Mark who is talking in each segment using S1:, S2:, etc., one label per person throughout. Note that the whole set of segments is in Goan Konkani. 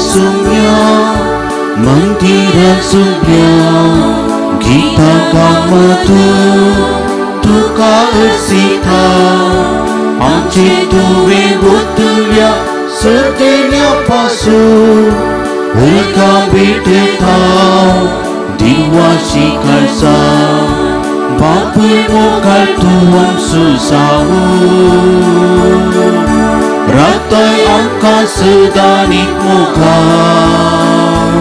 S1: सुम्या मंदिरां सुम्या गीतां गावतू तुका अर्सिता आमचे तुवें वतल्या सदेल्या पासून उरकां भेटयता दिवाशी काळसा बापूय मुखार तूं आमचो जावं रातय आमकां सदांनीत मुखार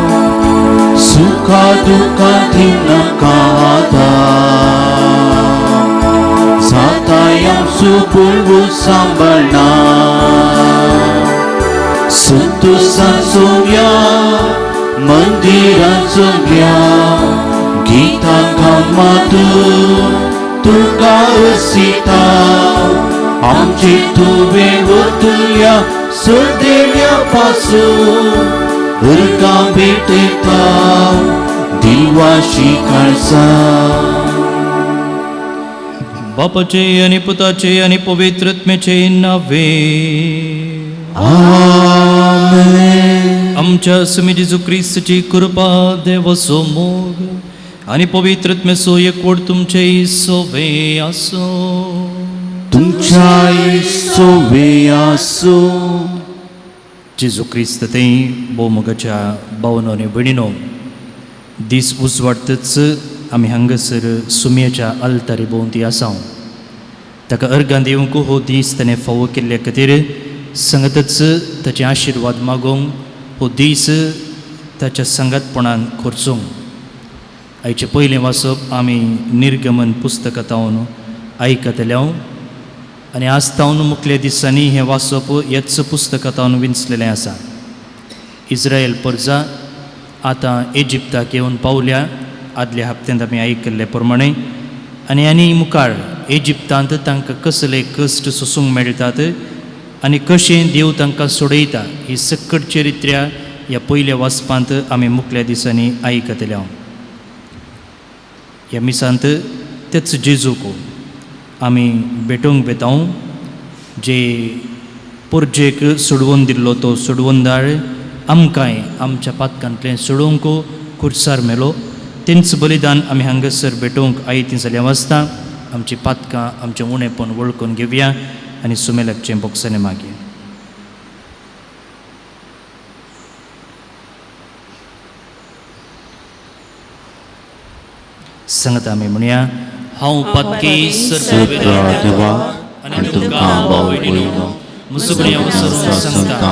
S1: सुखा दुखां दिवनाका आदार जाताय आमचो बळवो सांबाळना संतोषान सोम्या मंदिरां सोम्या गीतां गावतू तुका अर्सिता आमचे तुवें वतल्या सदेल्या पासून उरकां भेटयता दिवाशी काळसा.
S2: बापाचे आनी पुताचे आनी पवित्र आत्म्याचे नावे.
S1: आमेन.
S2: आमच्या सुमी जेजू क्रिस्ताची कृपा, देवाचो मोग आनी पवित्र आत्म्याचो एकवट तुमचे सोवे आसूं.
S1: तुमच्याय सोवे आसूं.
S2: जेजू क्रिस्त ते भोवमोगाच्या भावनो आनी भयणीनो, दीस उजवाडतच आमी हांगासर सुमयेच्या आल्तारी भोंवती आसा. ताका अर्गां दिवंक हो दीस ताणें फावो केल्ल्या खातीर सांगतच ताचे आशिर्वाद मागूंक हो दीस ताच्या सांगातपणान खर्चूंक. आयचें पयलें वाचप आमी निर्गमन पुस्तकांत आयकतले आनी आज तावन मुखल्या दिसांनी हें वाचप ह्याच पुस्तकांत विंचलेलें आसा. इस्रायल परजा आतां इजिप्ताक येवन पावल्या आदल्या हप्त्यांत आमी आयकल्ले प्रमाणे आनी आनी मुखार इजिप्तांत तांकां कसले कश्ट सोसूंक मेळटात आनी कशें देव तांकां सोडयता ही सकट चरित्र्या ह्या पयल्या वाचपांत आमी मुखल्या दिसांनी आयकतले. ह्या मिसांत तेच जेजूक आमी भेटोवंक वेता जे पोरजेक सोडवून दिल्लो तो सोडवणदार आमकांय आमच्या पातकांतलें सोडोवंक खुर्सार मेलो. तेंच बलिदान आमी हांगासर भेटोवंक आयतीं जाल्यार वाचता आमची पातकां आमचें उणेपण वळखून घेवया आनी सुमेलाचें बोगसणें मागया. सांगता आमी म्हणया, हांव पातकी
S1: सर्व देवा आनी तुमकां भाव भयणीनो
S2: मुसुगण्या वसरून सांगता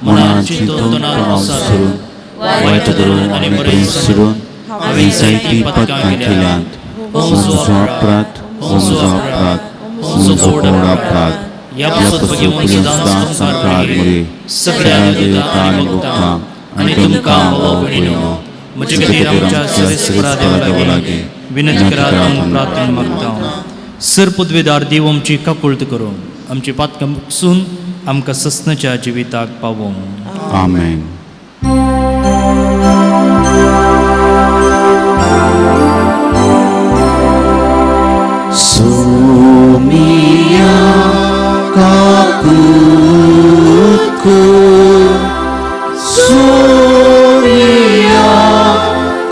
S1: मनान चिंतून तोंडान सरून वायट धरून आनी बरें सोडून हांवें जायतीं पातकां केल्यांत. हो म्हजो अपराध, हो म्हजो अपराध, हो म्हजो व्हड अपराध. ह्या पसून सदांच संकार मुरे सगळ्या देवता आनी भक्तां आनी तुमकां भाव भयणीनो
S2: म्हजे खातीर आमच्या सरेस्परा देवा लागीं विनंती करात म्हूण प्रार्थना मागता. सर पदवेदार देव आमची काकुळट करूं आमची पातकां मुकसून आमकां सस्नाच्या जिविताक पावोवं.
S1: आमेन. सोमिया काकुत सोमिया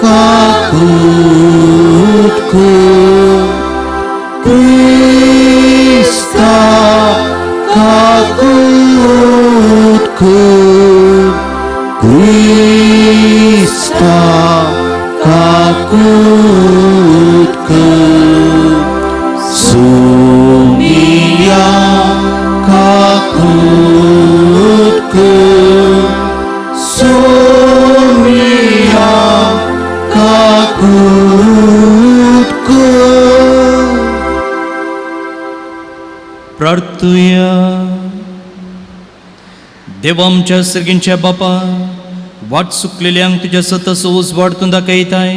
S1: काकुत क्रिस्ता काकुत क्रिस्ता काकुत सोमिया काकुत सोमिया काकुत.
S2: प्रार्थुया. देवा आमच्या सर्गींच्या बापा, वाट चुकलेल्यांक तुज्या सतसो उजवाड तूं दाखयताय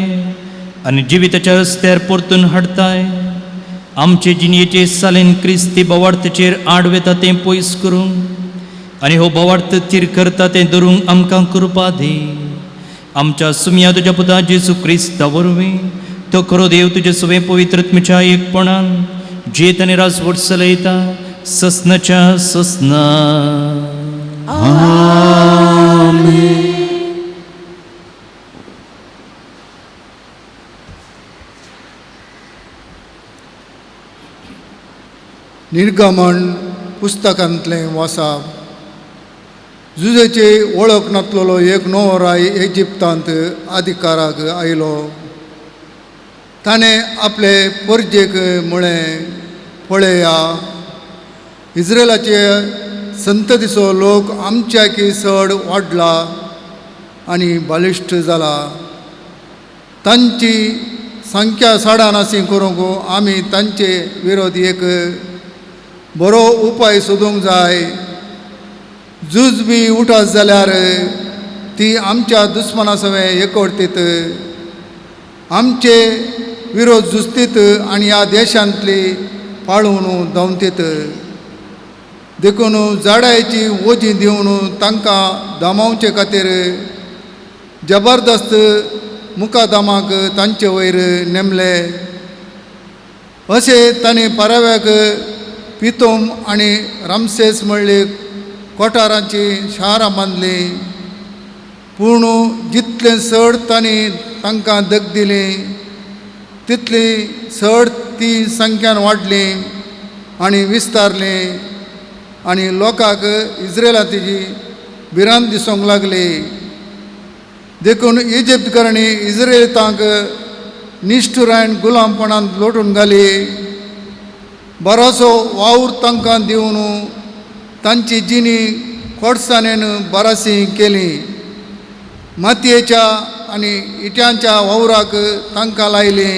S2: आनी जिविताच्या रस्त्यार परतून हाडताय. आमचे जिणयेचे सालेन क्रिस्ती बोवार्थचेर आड वेता तें पयस करूंक आनी हो बोवार्थ थीर करता तें धरूंक आमकां कृपा दी. आमच्या सुमया तुज्या पुता जेजू क्रिस्ता वरवीं तो खरो देव तुजे सवें पवित्र आत्म्याच्या एकपणान जेत आनी राजवट चलयता ससनाच्या ससना.
S1: आमेन.
S3: निर्गमन पुस्तकांतलें वासाप. जुजेची वळख नातलेलो एक नवो राय इजिप्तांत अधिकाराक आयलो. ताणें आपले परजेक म्हळें, पळया, इस्रायलाचे संततीचो लोक आमच्याकी चड वाडला आनी बलिश्ट जाला. तांची संख्या साडानासी करूंक आमी तांचे विरोध एक बरो उपाय सोदूंक जाय. झूज बी उठत जाल्यार ती आमच्या दुस्माना सवें एकवटीत आमचे विरोध झुजतीत आनी ह्या देशांतली पाळून धांवतीत. देखून झाडायची वजी दिवन तांकां दमावचे खातीर जबरदस्त मुकादमाक तांचे वयर नेमले. अशें तांणी पाराव्याक पितोम आनी रामसेस म्हणली कोठारांची शारां बांदलीं. पूण जितलें चड तांणी तांकां दग दिली तितली चड ती संख्यान वाडली आनी विस्तारली आनी लोकांक इस्रायलांची भिरांत दिसूंक लागली. देखून इजिप्तकारांनी इस्रायलांक निश्ठुरायन गुलामपणांत लोटून घाली. बरोसो वावर तांकां दिवन तांची जिणी कोडसाणेन बरासी केली. मातयेच्या आनी इट्यांच्या वावराक तांकां लायली.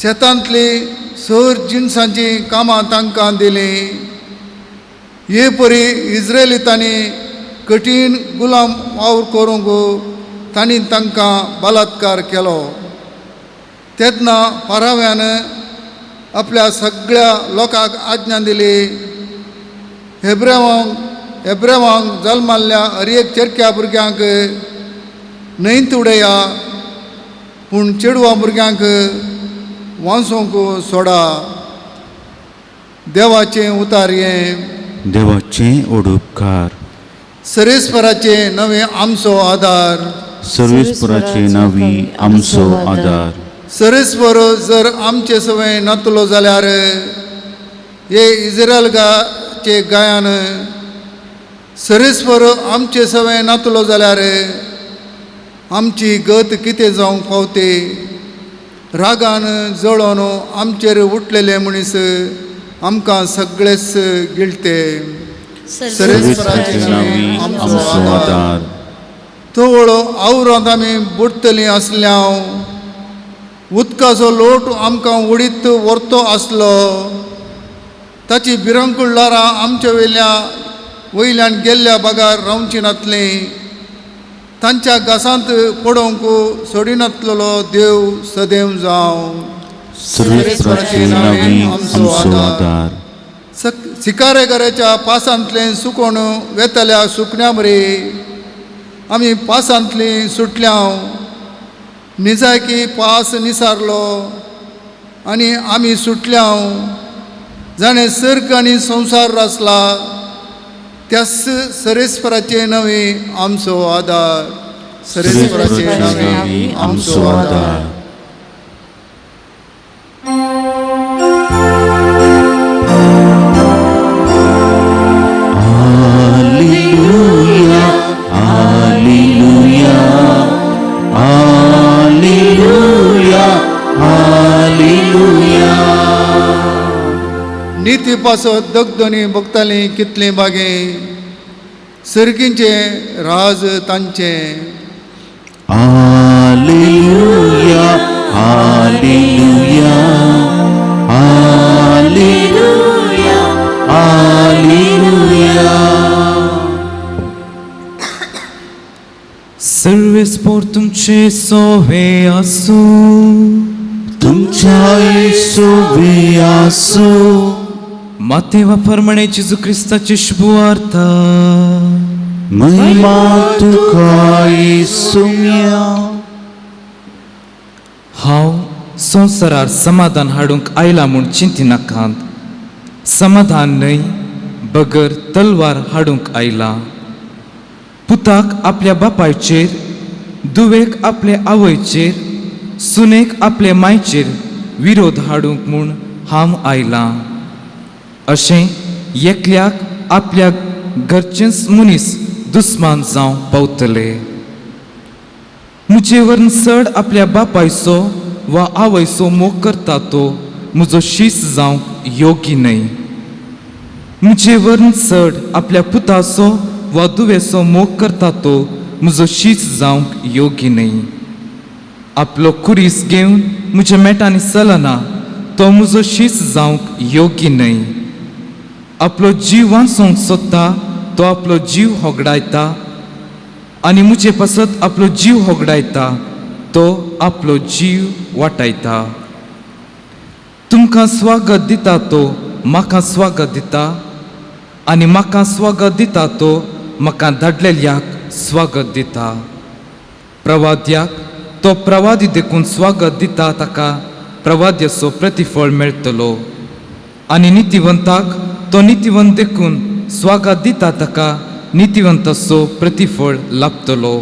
S3: शेतांतली सर जिनसांची कामां तांकां दिलीं. हे परी इस्रायलितांनी कठीण गुलाम वावर करूंक तांणी तांकां बलात्कार केलो. तेन्ना पाराव्यान आपल्या सगळ्या लोकांक आज्ञा दिली, हेब्रेवांक जल्माल्ल्या हर एक चेरक्या भुरग्यांक न्हंयत उडया, पूण चेडवा भुरग्यांक वांचोवंक सोडा. देवाचें उतार हें.
S1: देवाचें ओडुपकार.
S3: सरेस्वराचें नवें आमचो आदार.
S1: सर्वेस्पराचे नावी आमचो आदार.
S3: सरेस्वर जर आमचे सवय नातलो जाल्यार हे इस्रायल चे गायान सरेस्वर आमचे सवय नातलो जाल्यार आमची गत कितें जावंक पावते. रागान जळोन आमचेर उठलेले मनीस आमकां सगळेच गिळते.
S1: सर्वेस्पराचे नावी आमचो आदार.
S3: तवळ आवरांत आमी बुडटलीं आसल्या. उदकाचो लोट आमकां उडीत व्हरतो आसलो. ताची भिरांकूळ ल्हारां आमच्या वयल्यान गेल्ल्या बागार रावची नातलीं. तांच्या घासांत पडोवंक सोडिनातलेलो देव सदैव जावं.
S1: सर्वेस्पराचे नावी आमचो आदार.
S3: शिकारेगाराच्या पासांतलें सुकोवन वेतल्या सुकण्या बरी आमी पासांतलीं सुटल्या. निजायकी पास निसारलो आनी आमी सुटल्या. जाणें सर्ग आनी संवसार रचला त्याच सरेस्वराचे नवे आमचो आदार. सरेस्वराचे नवे
S1: आमचो आदार. Hallelujah, hallelujah, hallelujah, hallelujah.
S3: निती पासत दगदनी भोगताली कितली बागे सर्गींचें राज तांचें.
S1: Hallelujah, hallelujah, hallelujah, hallelujah.
S4: सर्वेस्पोर तुमचे सोवे आसूं.
S1: तुमच्याय सोवे आसूं.
S4: मातेवा फर्माणे जेजू क्रिस्ताची शुभवार्ता.
S1: महिमा तुका येसुम्या.
S4: हांव संवसारार समाधान हाडूंक आयला म्हूण चिंतिनाकात. समाधान न्हय बगर तलवार हाडूंक आयला. पुताक आपल्या बापायचेर, दुवेक आपले आवयचेर, सुनेक आपले मायचेर विरोध हाडूंक म्हूण हांव आयलां. अशें एकल्याक आपल्या घरचेच मनीस दुस्मान जावंक पावतले. म्हजे वरून चड आपल्या बापायचो वा आवयचो मोग करता तो म्हजो शीस जावंक योग्य न्हय. म्हजे वरून चड आपल्या पुताचो वा दुवेचो मोग करता तो म्हजो शीस जावंक योग्य न्हय. आपलो कुरीस घेवन म्हज्या मेटांनी चलना तो म्हजो शीस जावंक योग्य न्हय. आपलो जीव वाचोवंक सोदता तो आपलो जीव होगडायता आनी म्हजे पासत आपलो जीव होगडायता तो आपलो जीव वाटायता. तुमकां स्वागत दिता तो म्हाका स्वागत दिता आनी म्हाका स्वागत दिता तो म्हाका धाडलेल्याक स्वागत दिता. प्रवाद्याक तो प्रवादी देखून स्वागत दिता ताका प्रवाद्याचो प्रतिफळ मेळटलो आनी नितिवंताक तो नितिवंत देखून स्वागत दिता ताका नितिवंताचो प्रतिफळ लाभतलो.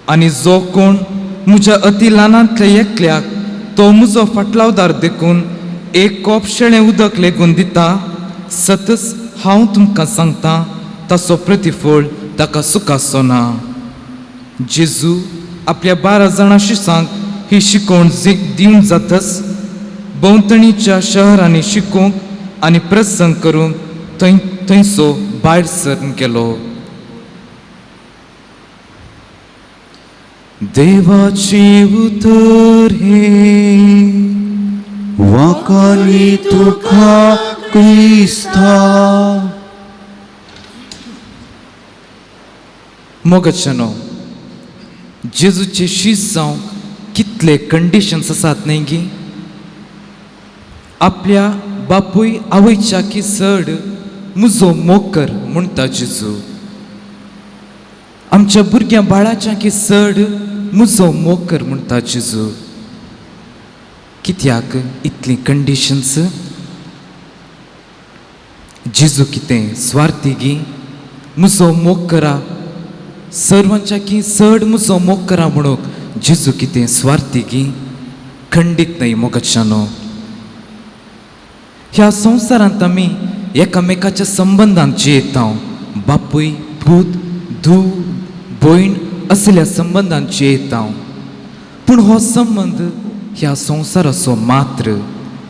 S4: आनी जो कोण म्हज्या अती ल्हानांतल्या एकल्याक तो म्हजो फाटलावदार देखून एक कोप शेळें उदक लेगून दिता, सतच हांव तुमकां सांगता ताचो प्रतिफळ ताका सुखाचो ना. जेजू आपल्या 12 जाणां शिसांक ही शिकवण दिवन जातच भोंवतणीच्या शहरांनी शिकोवंक आनी प्रसंग करूंक थंय थंयसो भायर सरून गेलो. देवाचें उतर हें
S1: वाखाणी तुका क्रिस्ता.
S4: मोगाच्यानो, जेजूचे शीस जावंक कितले कंडिशन्स आसात न्हय गी? आपल्या बापूय आवयच्या की चड म्हजो मोग कर म्हणटा जेजू. आमच्या भुरग्यां बाळाच्या की चड म्हजो मोग कर म्हणटा जेजू. कित्याक इतली कंडिशन्स? जेजू कितें स्वार्थी गी? म्हजो मोग करा सर्वांच्या की चड म्हजो मोग करा म्हणूंक जेजू कितें स्वार्थी गी? खंडीत न्हय मोगाच्यानो. ह्या संवसारांत आमी एकामेकाच्या संबंदान जियेता. बापूय, पूत, धूव, भयण असल्या संबंदान जियेता. पूण हो संबंद ह्या संवसाराचो मात्र,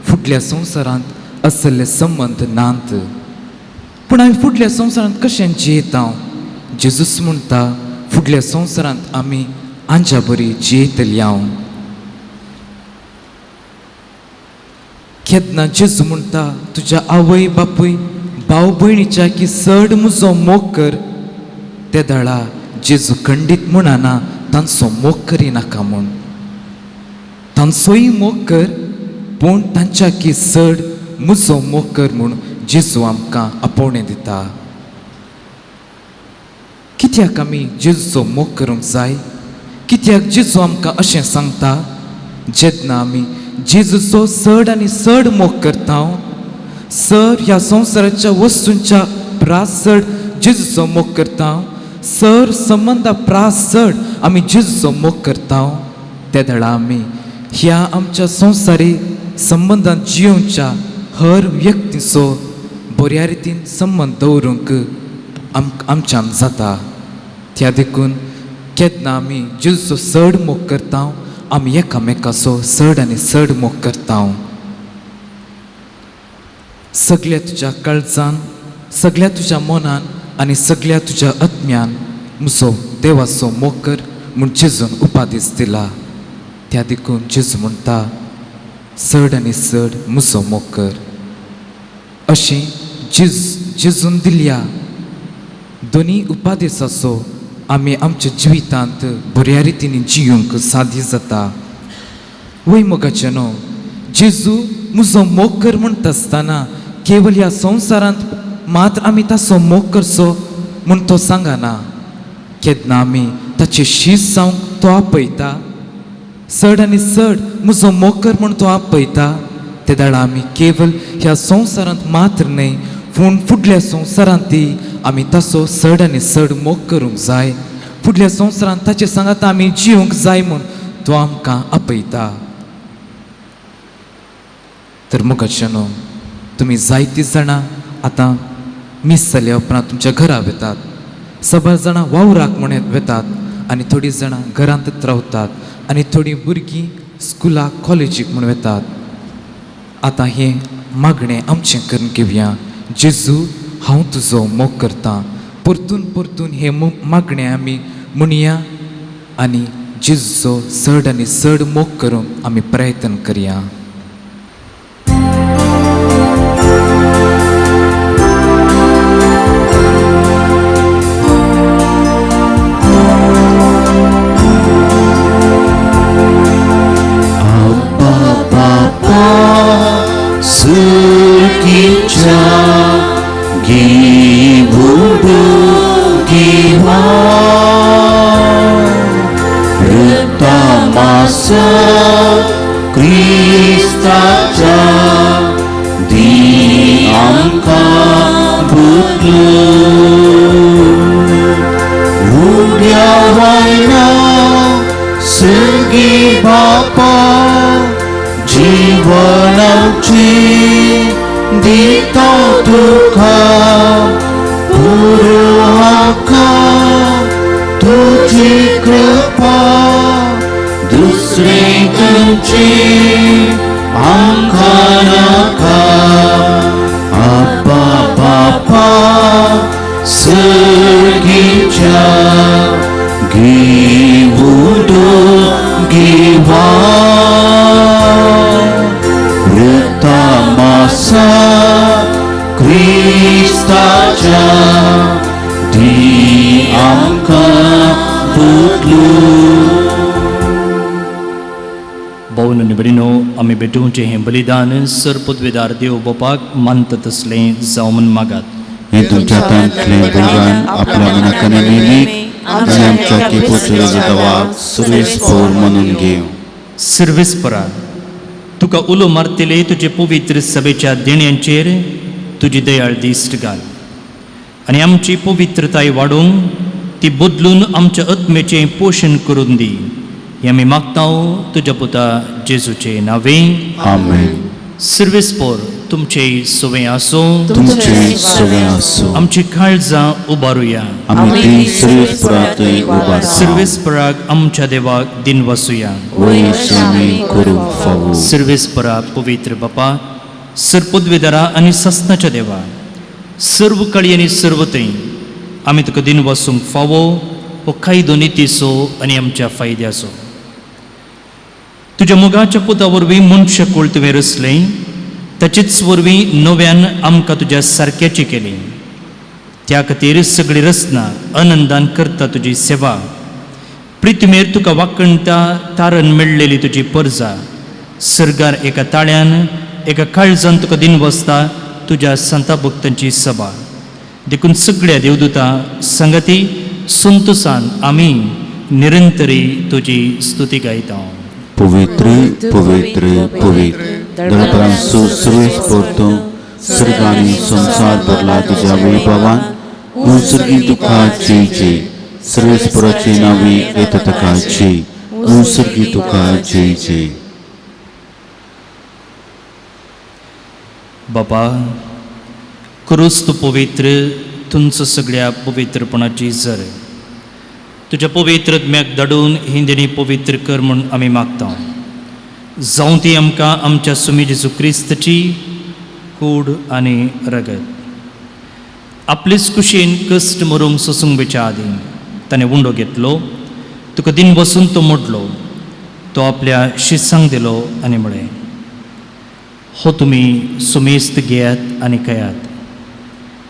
S4: फुडल्या संवसारांत असले संबंद नात. पूण आमी फुडल्या संवसारांत कशें जियेता? जेजूस म्हणटा फुडल्या संवसारांत आमी आंज्या बरी जियेतली. हांव केन्ना जेजू म्हणटा तुज्या आवय बापूय भाव भयणीच्या की चड म्हजो मोग कर, ते दळा जेजू खंडीत म्हणना तांचो मोग करिनाका म्हूण. तांचोय मोग कर पूण तांच्या की चड म्हजो मोग कर म्हूण जेजू आमकां आपोवणें दिता. कित्याक आमी जेजूचो मोग करूंक जाय? कित्याक जेजू आमकां अशें सांगता? जेन्ना आमी जेजूचो चड आनी चड मोग करता, सर ह्या संवसाराच्या वस्तूंच्या प्रास चड जेजूचो मोग करता, सर संबंदा प्रास चड आमी जेजूचो मोग करता, ते दळा आमी ह्या आमच्या संवसारी संबंदान जियोवच्या हर व्यक्तीचो बऱ्या रितीन संबंद दवरूंक आमच्यान जाता. त्या देखून केन्ना आमी जेजूचो चड मोग करता, आमी एकामेकाचो चड आनी चड मोग करता. सगल्या तुज्या काळजान, सगल्या तुज्या मनान आनी सगल्या तुज्या आत्म्यान म्हजो देवाचो मोग कर म्हूण जेजून उपादीस दिला. त्या देखून जेजू म्हणटा चड आनी चड म्हजो मोग कर. अशें जेजून दिल्या दोनी उपादेसाचो आमी आमच्या जिवितांत बऱ्या रितीन जियोंक साध्य जाता. वय मोगाचें न्हू, जेजू म्हजो मोग कर म्हणटा आसतना केवल ह्या संवसारांत मात्र आमी ताचो मोग करचो म्हूण तो सांगना. केन्ना आमी ताचे शीस जावंक तो आपयता, चड आनी चड म्हजो मोग कर म्हूण तो आपयता, ते दाडा आमी केवल ह्या संवसारांत मात्र न्हय पूण फुडल्या संवसारांतय आमी ताचो चड आनी चड मोग करूंक जाय. फुडल्या संवसारांत ताचे सांगात आमी जिवंक जाय म्हूण तो आमकां आपयता. तर मोगाचें न्हू, तुमी जायतीं जाणां आतां मीस जाल्या उपरांत तुमच्या घरा वेतात, सबार जाणां वावराक म्हण वेतात आनी थोडीं जाणां घरांतच रावतात आनी थोडीं भुरगीं स्कुलाक कॉलेजीक म्हूण वेतात. आतां हें मागणें आमचें करून घेवया. जेजू, हांव तुजो मोग करतां. परतून परतून हें मागणें आमी म्हणया आनी जेजूचो चड आनी चड मोग करूंक आमी प्रयत्न करया.
S2: आमी भेटोवचें हें बलिदान सर पदवेदार देव बापाक मानता तसलें जावं म्हूण मागात.
S1: हें तुमच्या हातांतलें बलिदान आपल्या मनाक नेमीक आनी आमच्या केपोचेर देवाक सुरेसपोर म्हणून घेवं.
S2: सर्वेस्परा, तुका उलो मारतले तुजे पवित्र सभेच्या देण्यांचेर तुजी दयाळ दिश्ट घाल आनी आमची पवित्रताय वाडोवंक ती बदलून आमच्या आत्म्याचें पोशण करून दी. हें आमी मागता तुज्या पुता जेजूचे नांवे.
S1: आमेन.
S2: सर्वेस्पोर तुमचे सवें आसूं.
S1: तुमचे सवें आसूं.
S2: आमची काळजां उबारुया.
S1: आमी ती सर्वेस्परांतय उबारता.
S2: सर्वेस्पराक आमच्या देवाक दिन वसुया.
S1: वयस आमी करूंक फावो.
S2: सर्वेस्परा पवित्र बापा, सर पदवेदारा आनी सस्नाच्या देवा, सर्व काळी आनी सर्व थंय आमी तुका दिन वसूंक फावो हो कायदो नितीचो आनी आमच्या फायद्याचो. तुज्या मोगाच्या पुता वरवीं मनशाकूळ तुवें रचलें, ताचेच वरवीं नव्यान आमकां तुज्या सारक्याची केली. त्या खातीर सगळी रचना आनंदान करता तुजी सेवा. प्रितमेर तुका वाकणटा तारण मेळ्ळेली तुजी परजा सर्गार एका ताळ्यान एका काळजान तुका दिन बसता तुज्या संता भक्तांची सभा. देखून सगळ्या देवदूता संगती संतोसान आमी निरंतरी तुजी स्तुती गायता.
S1: पवित्र पवित्र पवित्र दळपरांसो सुरेश पोरतो स्वर्गानी संसार भरला तुझ्या वैभवान. उंसर्गी तुका जय जय. सर्वेस्पराचे नावे येता ताका जय. उंसर्गी तुका जय जय.
S2: बाबा, क्रुस्त पवित्र तुमचो सगळ्या पवित्रपणाची जर तुज्या पवित्र आत्म्याक धाडून ही देणी पवित्र कर म्हूण आमी मागता. जावं ती आमकां आमच्या सुमी जेजू क्रिस्तची कूड आनी रगत. आपलेच कुशीन कश्ट मरूंक सोसूंक बेच्या आदीं ताणें उंडो घेतलो, तुका दिन बसून तो मोडलो, तो आपल्या शिसांक दिलो आनी म्हळें, हो तुमी सुमेस्त घेयात आनी खायात,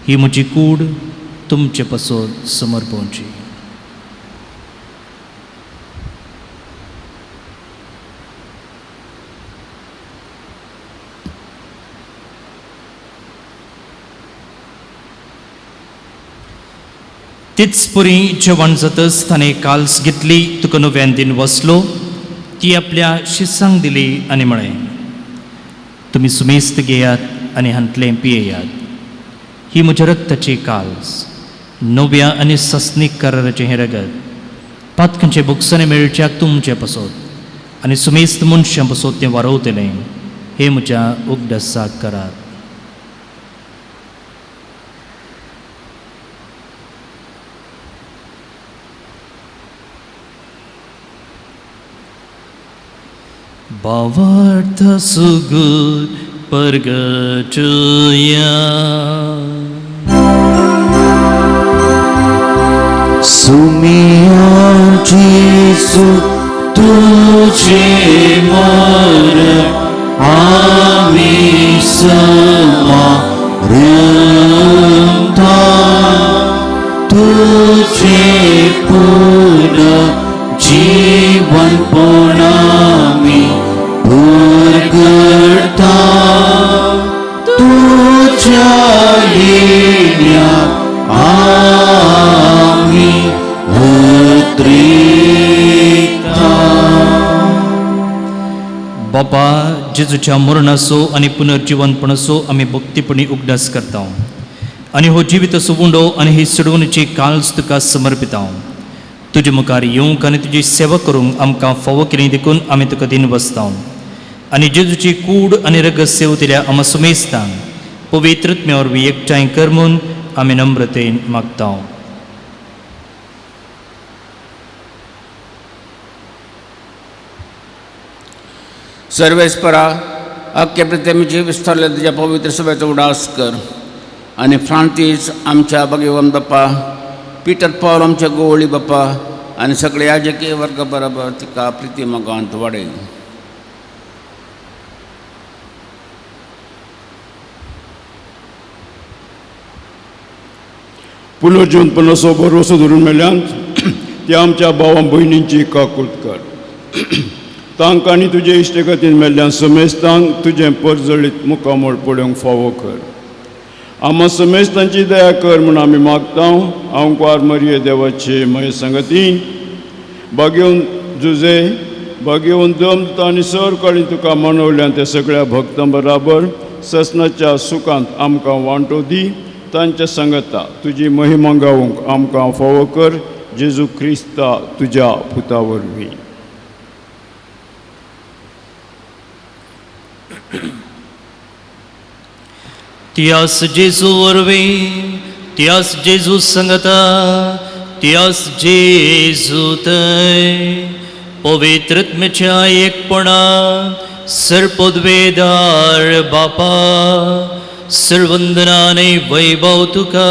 S2: ही म्हजी कूड तुमचे पासत समर्पणची. तेच परी जेवण जातच ताणें काल्स घेतली, तुका नव्यान दिन वसलो, ती आपल्या शिसांक दिली आनी म्हळें, तुमी सुमेस्त घेयात आनी हांतलें पियेयात, ही म्हज्या रक्ताची काल्स, नव्या आनी सस्नीक कराराचें हें रगत, पातकांचे भोगसणे मेळच्याक तुमचें पासत आनी सुमेस्त मनशां पासत तें वारवतलें, हें म्हज्या उगडासाक करात. भावार्थ सुगूर परगटया.
S1: सुमिया जेजू तुझे मर आमी समारंता तुझे पुन जीवनपणामी परगटता तुझ्या येण्या आमी उद्रेकता.
S2: बापा जेजूच्या मरणाचो आनी पुनर्जिवनपणाचो आमी भक्तीपणी उगडास करता आनी हो जिविताचो उंडो आनी ही सोडवणीची काळज तुका समर्पिता. तुजे मुखार येवंक आनी तुजी सेवा करूंक आमकां फावो केली देखून आमी तुका दिन बसता आनी जेजूची कूड आनी रगत सेवतिल्या आमा सुमेस्तांक पवित्र आत्म्या वरवीं एकठांय कर म्हूण आमी नम्रतेन मागता.
S5: सर्वेस्परा अख्खे प्रतिमेची विस्तारले तुज्या पवित्र सभेचो उडास कर आनी फ्रांतीस आमच्या भगवान बाप्पा पिटर पावल आमच्या गोवळी बाप्पा आनी सगळे याजकीय वर्ग बरोबर तिका प्रिती मोगांत वाडय.
S6: पुनर्जीवनपणाचो भरवसो धरून मेल्यान त्या आमच्या भावां भयणींची काकूत कर. तांकां आनी तुजे इश्टेगतीन मेल्ल्यान समेस्तांक तुजें परजळीत मुखामळ पळोवंक फावो कर. आमा समेस्तांची दया कर म्हूण आमी मागता. आंकवार मरिये देवाचे मये संगती बागेवन जुजे बागेवन दम आनी सर काळी तुका मनवल्यान त्या सगळ्या भक्तां बराबर ससनाच्या सुखांत आमकां वांटो दी. तांच्या संगता तुजी महिमा गावंक आमकां फावो कर. जेजू क्रिस्ता तुज्या पुता वरवीं.
S2: त्यास जेजू वरवीं, त्यास जेजू संगता, त्यास जेजू थंय पवित्र आत्म्याच्या एकपणा सर्पद्वेदार बापा सर्वंदनाने वैभव तुका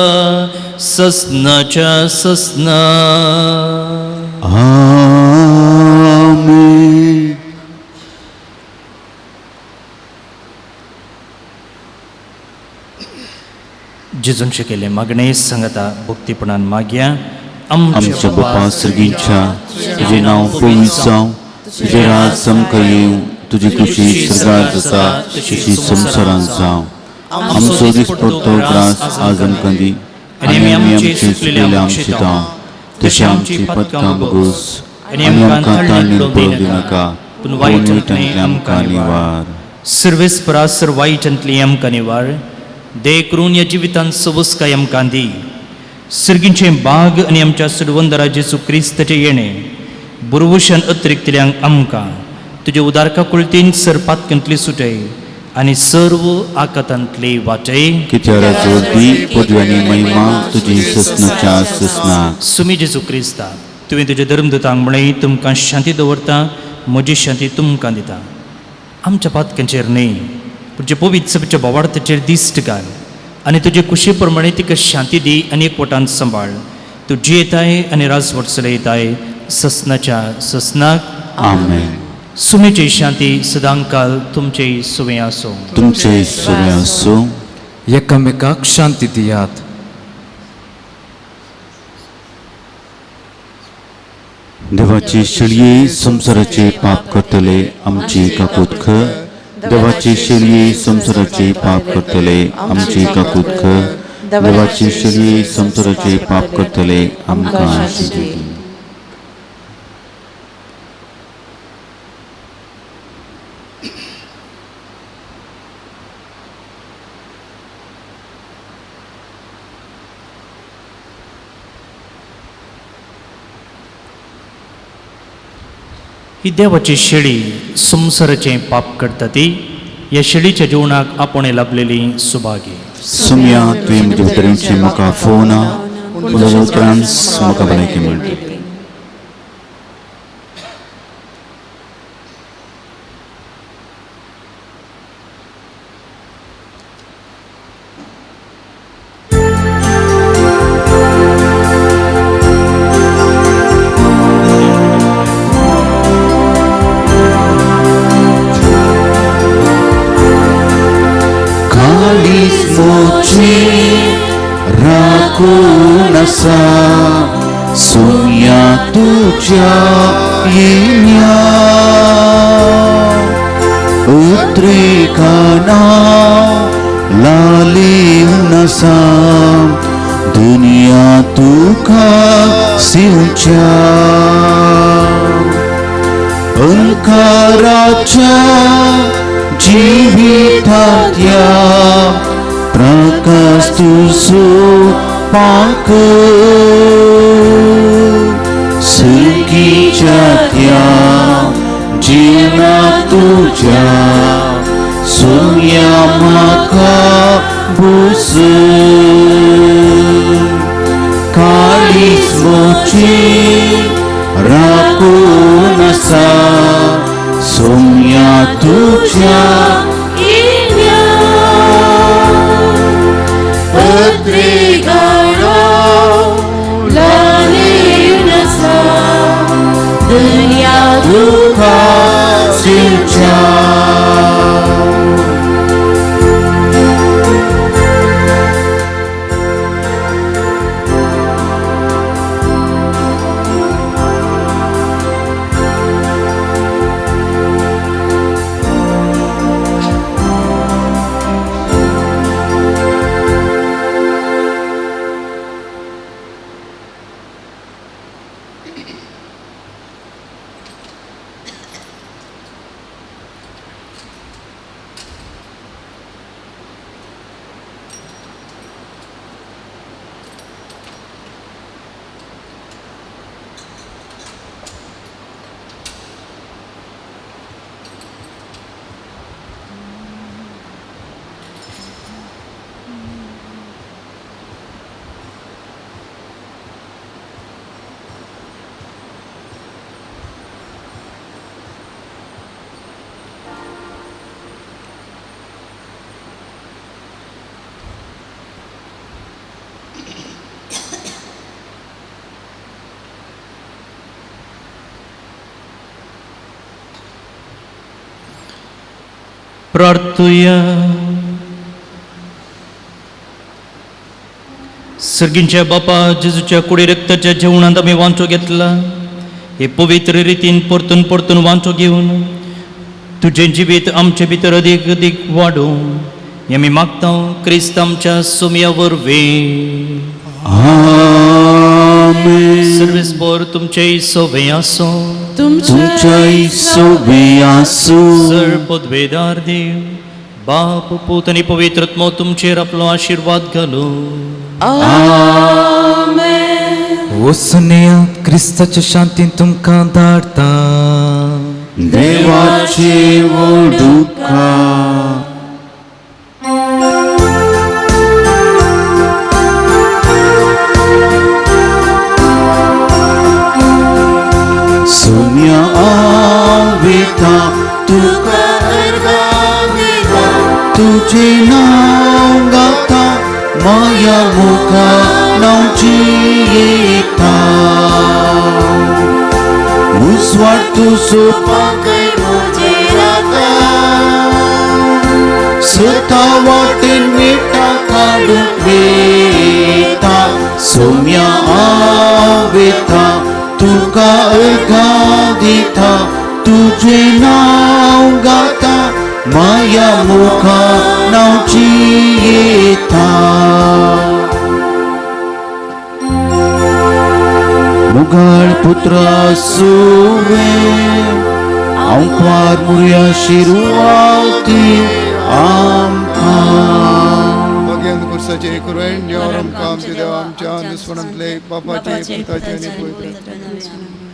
S2: ससनाच्या ससना.
S1: आमेन.
S2: जेजून शिकयल्लें मागणें सांगता भक्तीपणान मागया.
S1: आमच्या बापा सर्गीच्या तुजें नांव पवित्र जावं, तुजें राज आमकां येवं, तुजी खुशी स्वर्गार जाता तशी संवसारांत जावं. आमचो दिसपट्टो ग्रास आज आमकां दी आनी आमी आमचे चुकलेले आमशिता तशें आमची पदकां बगूस आनी आमकां ताळणीर पडूं दिनाका, पूण वायटांतलें आमकां निवार.
S2: सर्वेस्परा सर वायटांतली आमकां निवार. देखरून ह्या जिवितांत सवस्काय आमकां दी. सर्गींचें बाग आनी आमच्या सुडवंदरा जेजू क्रिस्ताचें येणें बुरवशान अतिरिक्तल्यांक आमकां तुज्या उदारका कुळतीन सरपातकेंतली सुटय आनी सर्व आकातांतली वाटय.
S1: कित्याक दी पदवी आनी महिमा तुजी ससनाच्या ससनाक.
S2: सुमी जेजू क्रिस्ता तुवें तुज्या धर्मदूतांक म्हणलें तुमकां शांती दवरता, म्हजी शांती तुमकां दिता. आमच्या पातक्यांचेर न्हय पूण जे पवित्र सभेच्या बोवार्थाचेर दिश्ट घाल आनी तुजे कुशी प्रमाणे तिका शांती दी आनी एकवटान सांबाळ. तूं जियेताय आनी राजवट चलयताय ससनाच्या ससनाक.
S1: आमेन.
S2: सुमेची शांती सदांकाल तुमचे सुवें आसूं.
S1: तुमचे सुवें आसूं.
S4: एकामेकाक शांती दियात.
S1: देवाची शेळये संवसाराचे पाप करतले आमची काकूत कर. देवाची शेळये संवसाराचे पाप करतले आमची काकूत कर. देवाची शेळये संवसाराचे पाप करतले आमकां शांती दी.
S2: ही देवाची शेळी संवसाराचें पाप करता ती ह्या शेळीच्या जेवणाक आपोवणें लाभलेली सुभागी.
S1: सुम्या तुवें म्हज्या भितरची म्हाका फोना तुज्या उपरांत म्हाका भलायकी मेळटली. राखून आसा सोम्या तुज्या येण्या उद्रेकाना लालीवन आसा दुनिया तुका सिंवच्या अंकाराच्या जिवितांतल्या प्रकाश तुजो पांक सुखीच्या त्या जिवना तुज्या सोम्या म्हाका भोस काळीज मोची राखून आसा सोम्या तुज्या
S7: पत्रिकाडो लालीन आसा दुनिया
S1: तुका सिंवच्या.
S2: प्रार्थुया. सर्गींच्या बापा जेजूच्या कुडी रक्ताच्या जेवणांत आमी वांटो घेतला हे पवित्र रितीन परतून परतून वांटो घेवन तुजें जिवीत आमचे भितर अदीक अदीक वाडूं हें आमी मागता क्रिस्त आमच्या सोम्या वरवीं.
S1: आमेन.
S2: सर्वेस्पोर तुमचेय सोबें आसूं.
S1: तुमच्याय सोबें आसूं.
S2: सर पदवेदार देव बाप पूत आनी पवित्र आत्मो तुमचेर आपलो आशिर्वाद घालूं.
S7: आमेन.
S4: वचुनया क्रिस्ताच्या शांतीन तुमकां धाडटा.
S1: देवाचे व्हडुका. सोम्या आवेता तुका
S7: अर्गां दिता
S1: तुजें नांव गाता माया मुखा नांव जियेता उजवाड तुजो
S7: पांकय म्हजेर राखता
S1: सता वाटेन मेटा काडून वेता सोम्या आवेता तुका अर्गां दिता तुजें नांव गाता माया मुखा नांव जियेता. मुगाळ पुत्रा सुवे हांव पार मुर्या शिरवाती आमकां.
S3: भगेन कुर्साचे कुरवेण देव आमकां आमच्या देवा आमच्या दुस्मनांतले बापाचे पुताचे आनी पवित्र.